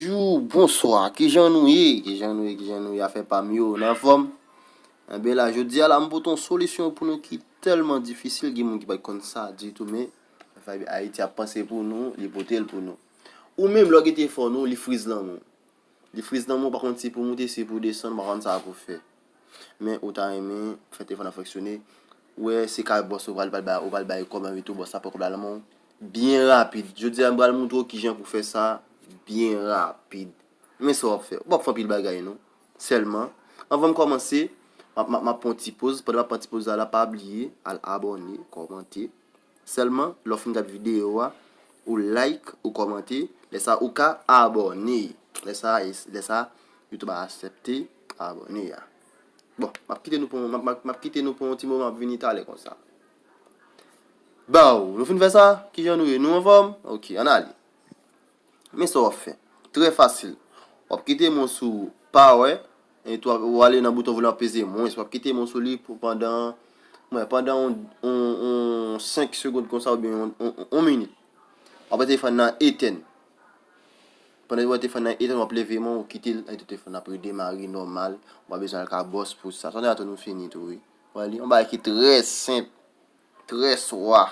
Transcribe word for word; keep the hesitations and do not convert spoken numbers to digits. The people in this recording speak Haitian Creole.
Jou, bonswa, kijan nou ye? Kijan nou ye? Kijan nou ye? Afè pa m yo, nou anfòm? Enben la, jodi a la, m pote yon solisyon pou nou ki tèlman difisil, gen moun ki pa t konn sa ditou, men Vibe Haiti ap panse pou nou, li pote l pou nou. Ou menm, lè w gen telefòn ou, li friz lanmou. Li friz lanmou, ou pa konn si pou moute, si pou desann, ou pa konn sa pou fè. Men ou ta renmen fè telefòn nan fonksyone. Ou wè, se kay bòs ou pral, pral bay, ou pral bay kòb anvi tou, bòs la pran kòb la nan men w. Byen rapid. Jodi a, m pral montre w kijan pou fè sa byen rapid. Men sa w ap fè. Ou p ap fè anpil bagay, non. Sèlman, anvan m kòmanse, m ap, m ap, m ap pran ti poz. Pandan m ap pran ti poz la, la, pa bliye al abòne, kòmante. Sèlman, lè w fin gad videyo a, ou like, ou kòmante, lè sa, ou ka abòne. Lè sa, e, lè sa, YouTube a aksepte abòne a. Bon, m ap kite nou pou, m ap, m ap, m ap kite nou pou yon ti moman, m ap vini talè konsa. Baw, nou fin fè sa? Kijan nou ye? Nou anfòm? Ok, ann ale. Men sa w ap fè. Trè fasil. W ap kite men w sou power, epi w ap, w ale nan bouton volè, w ap peze mwens. W ap kite men w sou li pou pandan, mwen, pandan yon, yon, yon senk segonn konsa oubyen yon, yon, yon minit. W ap wè telefòn nan etèn. Pandan w wè telefòn nan etèn, w ap leve men w, w kite l, epi telefòn nan ap redemare nòmal. Ou pa bezwen al ka bòs pou sa. Sa nou fini tou, wi. Ou wè li? Yon bagay ki trè senp, trè swa.